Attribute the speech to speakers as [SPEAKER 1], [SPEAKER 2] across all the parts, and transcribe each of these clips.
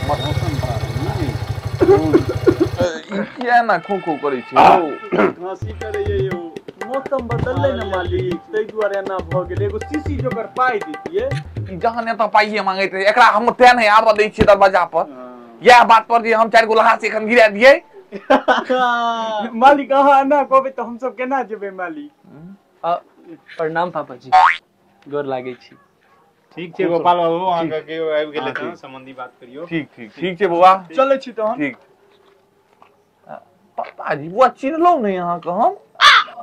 [SPEAKER 1] मौसम बड़ा नहीं
[SPEAKER 2] किया ना खो खो करै छै
[SPEAKER 1] खांसी करैये यौ। मौसम बदललै ने मालिक, ताहि दुआरे एना भऽ गेलै। एगो शीशी जोकर पाइ दितियै।
[SPEAKER 2] जहन एतऽ पाइये मांगैत रहै, एकरा हम तें नहि आबऽ दै छियै दरवाजा पर। इएह बात पर जे हम 4 गो लहास एखन गिरा दियै।
[SPEAKER 1] मालिक अहाँ एना कहबै तऽ हमसब केना जेबै मालिक?
[SPEAKER 3] प्रणाम पापा जी, गोर लागै छी।
[SPEAKER 4] ठीक छै गोपाल बाबू, अहाँके केओ आबि गेलै तऽ संबंधी बात करियौ।
[SPEAKER 2] ठीक ठीक ठीक छै बौआ,
[SPEAKER 1] चलै छी तहन।
[SPEAKER 2] ठीक पापा जी, बौआ चिन्हलहुँ नहि अहाँके हम?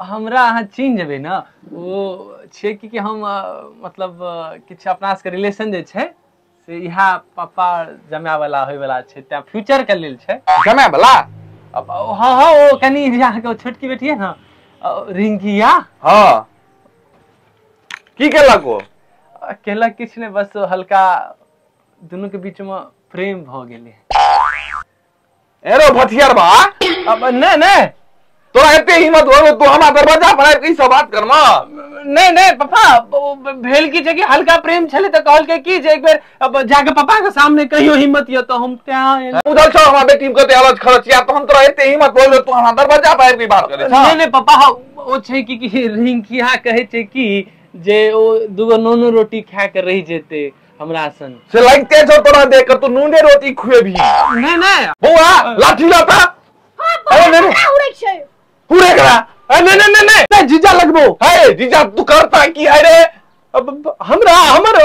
[SPEAKER 3] हमरा अहाँ चिन्ह जेबै ने, ओ छै कि हम मतलब किछु अपना सबके रिलेशन जे छै से इएह पापा जमाय वाला होय वाला छै, तें फ्यूचर के लेल छै।
[SPEAKER 2] जमाय वाला?
[SPEAKER 3] हाँ हाँ, ओ कनि जे अहाँके छोटकी बेटी है ने रिंकिया।
[SPEAKER 2] हाँ, की केलक ओ?
[SPEAKER 3] केलक किछु नहि, बस हल्का दुनू के बीच में प्रेम भऽ गेलै।
[SPEAKER 2] एरो भथियार बा।
[SPEAKER 3] अब नहीं नहीं,
[SPEAKER 2] तोरा एते हिम्मत हो तू हमरा दरवाजा पर आबि के ई सब बात करमा?
[SPEAKER 3] नहीं नहीं पापा, भेल की छै कि हल्का प्रेम छलै तऽ कहलकै कि जे एक बेर अब जाके पापा के सामने कहियो हिम्मत यऽ तऽ हम तें
[SPEAKER 2] बुझल छौ हमरा बेटी के कते अलज खर्च या, तऽ हम तोरा एते हिम्मत बोल तू हमरा दरवाजा पर आबि के बात करै छह?
[SPEAKER 3] नहीं नहीं पापा, ओ छै कि रिंकिया कहै छै कि जे ओ दूगो नूनो रोटी खा के रहि जेतै हमरा संग।
[SPEAKER 2] से लगते छौ तोरा देख के तू नूने रोटी खुएबही।
[SPEAKER 3] नहीं नहीं
[SPEAKER 2] बौआ लाठी लता।
[SPEAKER 5] अरे नहीं उड़ै छै
[SPEAKER 2] पूरे करा।
[SPEAKER 3] नहीं नहीं नहीं नहीं जीजा लगबो
[SPEAKER 2] है। जीजा तू करता की है रे?
[SPEAKER 3] हमरा हमर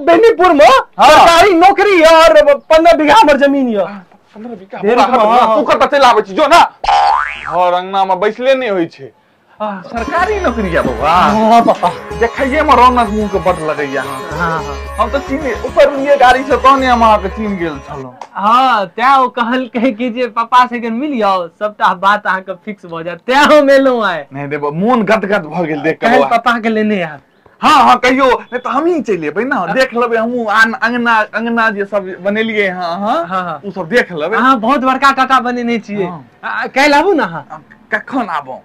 [SPEAKER 3] बेनीपुर में सरकारी नौकरी है और 15 बीघा हमर जमीन है।
[SPEAKER 2] 15 बीघा तू करता चलि आबै छी जो ना। घर अंगना में बैसले नहीं होइ छै। सरकारी नौकरी है बौआ।
[SPEAKER 3] हाँ पापा,
[SPEAKER 2] देखैये में रौनक मुँह के बड लगैया।
[SPEAKER 3] हाँ
[SPEAKER 2] हम तऽ चिन्ह ऊपर लिए गाड़ी से तहने हम अहाँके चिन्ह गेल छलहुँ।
[SPEAKER 3] हाँ तें ओ कहलकै कि जे पापा से अगर मिल जाओ सबटा बात अहाँके फिक्स भऽ जायत, तें हम एलहुँ आइ।
[SPEAKER 2] नहीं देबो मोन गदगद भऽ गेल देख के।
[SPEAKER 3] पापा के लेने आयब।
[SPEAKER 2] हाँ हाँ कहियो, नहीं तऽ हमही चलि एबै ने, देख लेबै हमहूँ अंगना अंगना जे सब बनेलियै। हाँ हाँ ओ सब देख लेबै।
[SPEAKER 3] अहाँ बहुत बड़का टाटा बनेने छियै, काल्हि आबू ने अहाँ।
[SPEAKER 2] कखन आबू?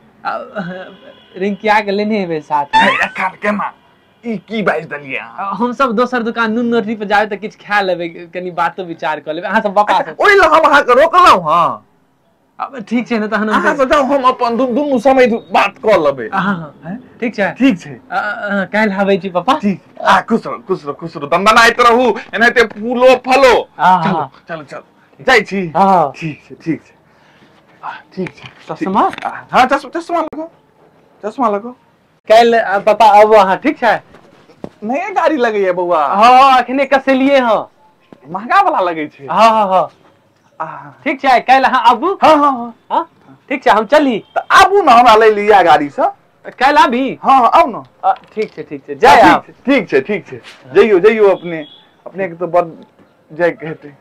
[SPEAKER 3] रिंकिया के लेने एबै साथ।
[SPEAKER 2] एखन केना ई की बाजि देलियै अहाँ?
[SPEAKER 3] हम सब दोसर दुकान नून रोटी पर जाबै तऽ किछु खा लेबै, कनि बातो विचार कऽ लेबै अहाँ सब पापा सब।
[SPEAKER 2] ओहि लए हम अहाँके रोकलहुँ। हाँ
[SPEAKER 3] अब ठीक छै ने तहन
[SPEAKER 2] अहाँ सब जाउ, हम अपन दुनू समय बात कऽ लेबै।
[SPEAKER 3] हाँ ठीक छै
[SPEAKER 2] ठीक छै,
[SPEAKER 3] काल्हि आबै छी पापा।
[SPEAKER 2] ठीक, आ खुश रहू खुश रहू खुश रहू, दनदनाइत रहू एनाहिते फूलो फलो। चलो चलो चलो जाइ छी। ठीक छै ठीक छै ठीक छै।
[SPEAKER 3] चश्मा?
[SPEAKER 2] हाँ चश्मा लगो, चश्मा लगो।
[SPEAKER 3] काल्हि पापा आबू अहाँ, ठीक छै?
[SPEAKER 2] नया गाड़ी लगैया बौआ।
[SPEAKER 3] हाँ अखने कसेलियै हँ।
[SPEAKER 2] महंगा वाला लगै छै।
[SPEAKER 3] हाँ हाँ हाँ ठीक छै, काल्हि अहाँ आबू।
[SPEAKER 2] हाँ हाँ
[SPEAKER 3] हाँ ठीक छै, हम चली
[SPEAKER 2] तऽ आबू ने हमरा लै लिअ गाड़ी से।
[SPEAKER 3] काल्हि आबी?
[SPEAKER 2] हाँ हाँ आउ ने।
[SPEAKER 3] ठीक छै ठीक छै, जाय आब।
[SPEAKER 2] ठीक छै ठीक छै, जइयो जइयो। अपने अपने के तऽ बड़ जाय के हेतै।